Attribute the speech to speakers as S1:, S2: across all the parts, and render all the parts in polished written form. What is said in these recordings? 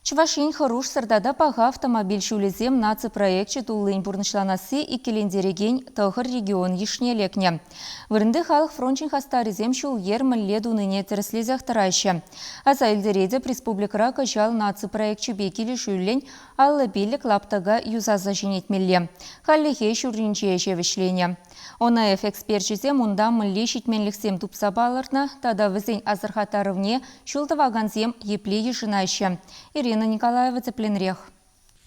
S1: Чӑваш Ен хӑрушсӑр тата паха автомобиль ҫулӗсем наци проекчӗ туллин пурнӑҫланасси иккӗлентерекен тӑхӑр регион йышне лекнӗ. Вырӑнти халӑх фрончӗн хастарӗсем ҫул-йӗр мӗнле тунине тӗрӗслесех тӑраҫҫӗ. Аса илтеретӗп, республикӑра кӑҫал наци проекчӗпе килӗшӳллӗн 55 лаптӑка юсаса ҫӗнетмелле. Хальлӗхе ҫурринче ӗҫе вӗҫленӗ. ОНФ эксперчӗсем унта мӗнле ҫитменлӗхсем тупса палӑртнӑ тата вӗсен асӑрхаттарӑвне ҫул тӑвакансем епле йышӑнаҫҫӗ? Ирина Николаева тӗплӗнрех.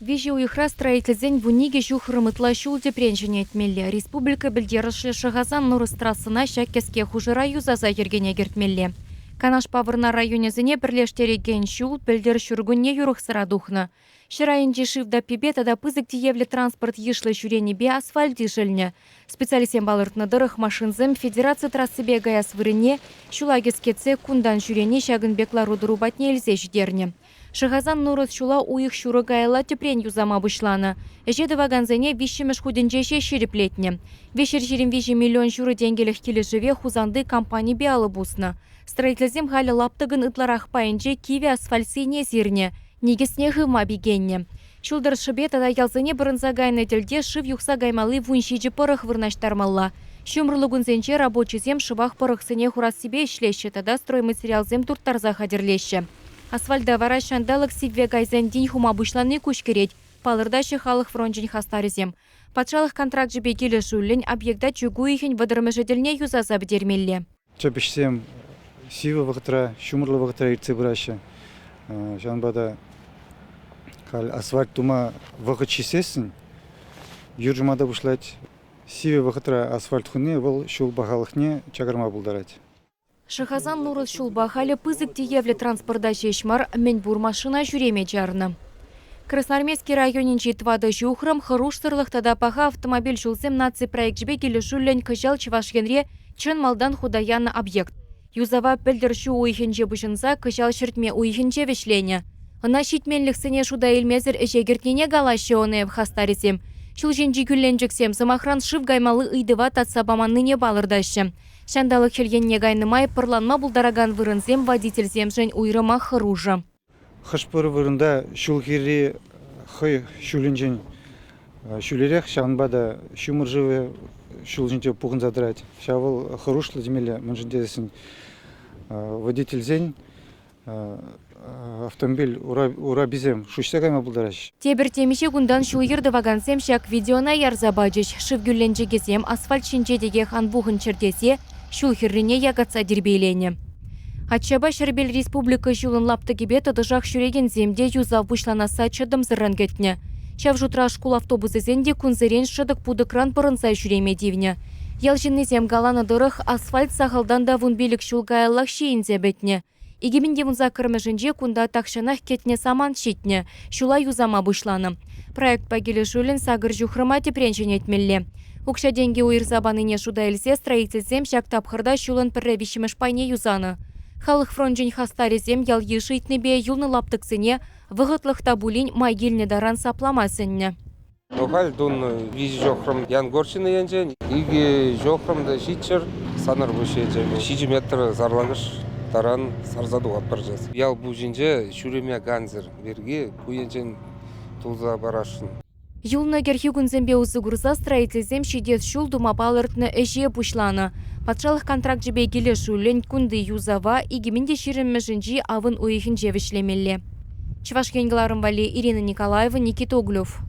S2: Виҫӗ уйӑхра строительсен 12 ҫухрӑм ытла ҫул тӗпрен ҫӗнетмелле. Республика пӗлтерӗшлӗ Шӑхасан-Нурӑс трассӑна ҫак кӗске хушӑра юсаса йӗркене кӗртмелле. Канашпа Вӑрнар районӗсене пӗрлештерекен ҫул пӗлтӗр ҫуркунне юрӑхсӑра тухнӑ. Ҫӗр айӗнчи шыв таппипе тата пысӑк тиевлӗ транспорт йышлӑ ҫӳренипе асфальт ишӗлнӗ. Специалистсем палӑртнӑ тӑрӑх, машинсем федераци трассипе каяс вырӑнне ҫула кӗскетсе кунтан ҫӳрени ҫакӑн пек лару-тӑру патне илсе ҫитернӗ. Шӑхасан Нурӑс ҫула уйӑх ҫурӑ каялла тӗпрен юсама пуҫланӑ. Ӗҫе тӑвакансене виҫҫӗмӗш хутӗнче ҫеҫ ҫирӗплетнӗ. 323 миллион ҫурӑ тенкӗлӗх килӗшӗве Хусанти компанипе алӑ пуснӑ. Строительсем халӗ лаптӑкӑн ытларах пайӗнче кивӗ асфальт сийне сирнӗ, никӗсне хывма пикеннӗ. Ҫул тӑршшӗпе тата ялсене пӑрӑнса кайнӑ тӗлте шыв юхса каймалли 17 пӑрӑх вырнаҫтармалла. Ҫумӑрлӑ кунсенче рабочисем шӑпах пӑрӑхсене хурассипе ӗҫлеҫҫӗ тата стройматериалсем турттарса хатӗрлеҫҫӗ. Асфальта вара ҫанталӑк сивве кайсан тин хума пуҫлани куҫкӗрет, палӑртаҫҫӗ халӑх фрончӗн хастарӗсем. Патшалӑх контракчӗпе килӗшӳллӗн объекта чӳк уйӑхӗн вӑтӑрмӗшӗ тӗлне юсаса пӗтермелле.
S3: Тӗп ӗҫсем сивӗ вӑхӑтра, ҫумӑрлӑ вӑхӑтра иртсе пыраҫҫӗ. Ҫавӑнпа та халь асфальт тума вӑхӑт ҫитсессӗн юр ҫума та пуҫлать. Сивӗ вӑхӑтра асфальт хуни вӑл ҫул пахалӑхне чакарма пултарать.
S2: Шӑхасан Нурӑс ҫулпа халӗ пысӑк тиевлӗ транспорта ҫеҫ мар, мӗнпур машина ҫӳреме чарнӑ. Красноармейски районӗнчи тӑватӑ ҫухрӑм Хӑрушсӑрлӑх тата паха автомобиль ҫулсем наци проекчӗпе килӗшӳллӗн кӑҫал Чӑваш Енре чӑн малтан хута янӑ объект. Юсава пӗлтӗр ҫу уйӑхӗнче пуҫӑнса кӑҫал ҫӗртме уйӑхӗнче вӗҫленӗ. Ӑна ҫитменлӗхсене шута илмесӗр ӗҫе кӗртнине калаҫҫӗ ОНФ хастарӗсем. Ҫул ҫинчи кӳлленчӗксем, сӑмахран, шыв каймалли ыйтӑва татса паманнине палӑртаҫҫӗ. Ҫанталӑк хӗл енне кайнӑ май пӑрланма пултаракан вырӑнсем водительсемшӗн уйрӑмах хӑрушӑ.
S3: Хӑш-пӗр вырӑнта ҫул хӗрри хӑй ҫулӗнчен ҫӳлерех, ҫавӑнпа та ҫумӑр шывӗ ҫул ҫинче пухӑнса тӑрать. Ҫав вӑл хӑрушлӑ темелле, мӗншӗн тесен водительсен автомобиль ураписем шуҫса кайма пултараҫҫӗ.
S2: Тепӗр темиҫе кунтан ҫул-йӗр тӑвакансем ҫак видеона ярса пачӗҫ. Шыв кӳлленчӗкӗсем асфальт ҫинче текех ан пухӑнччӑр тесе ҫул хӗррине якатса тирпейленӗ. Аччапа Ҫӗрпел республика ҫулӑн лаптӑкӗпе тӑтӑшах ҫӳрекенсем те юсав пуҫланасса чӑтӑмсӑррӑн кӗтнӗ. Ҫав шутра шкул автобусӗсен те кунсерен шӑтӑк-путӑкран пӑрӑнса ҫӳреме тивнӗ. Ял ҫыннисем каланӑ тӑрӑх, асфальт сахалтан та 15 ҫул каяллах ҫийӗнсе пӗтнӗ. 2018-мӗшӗнче кунта тахҫанах кӗтнӗ самант ҫитнӗ, ҫула юсама пуҫланӑ. Проектпа килӗшӳллӗн сакӑр ҫухрӑма тӗпрен ҫӗнетмелле. Укҫа-тенкӗ уйӑрса панине шута илсе строительсем ҫак тапхӑрта ҫулӑн пӗрре виҫҫӗмӗш пайне юсанӑ. Халӑх фрончӗн хастарӗсем ял-йыш ыйтнипе юлнӑ лаптӑксене вӑхӑтлӑх та пулин май килнӗ таран саплама сӗннӗ.
S4: Халь тунӑ виҫӗ ҫухрӑм Янгорчино енчен, икӗ ҫухрӑм та ҫиччӗр Санарпуҫ енчен. Ҫичӗ метр сарлакӑш таран сарса тухатпӑр сейчас. Ял пуҫӗнче ҫӳреме кансӗр пирки ку енчен туса парасшӑн.
S2: Юлнӑ кӗрхи кунсемпе усӑ курса строительсем ҫитес ҫул тума палӑртнӑ ӗҫе пуҫланӑ. Патшалӑх контракчӗпе килӗшӳллӗн кунти юсава 2020-мӗшӗнчи авӑн уйӑхӗнче вӗҫлемелле. Чӑваш Ен кӑларӑм валли Ирина Николаева, Никита Углев.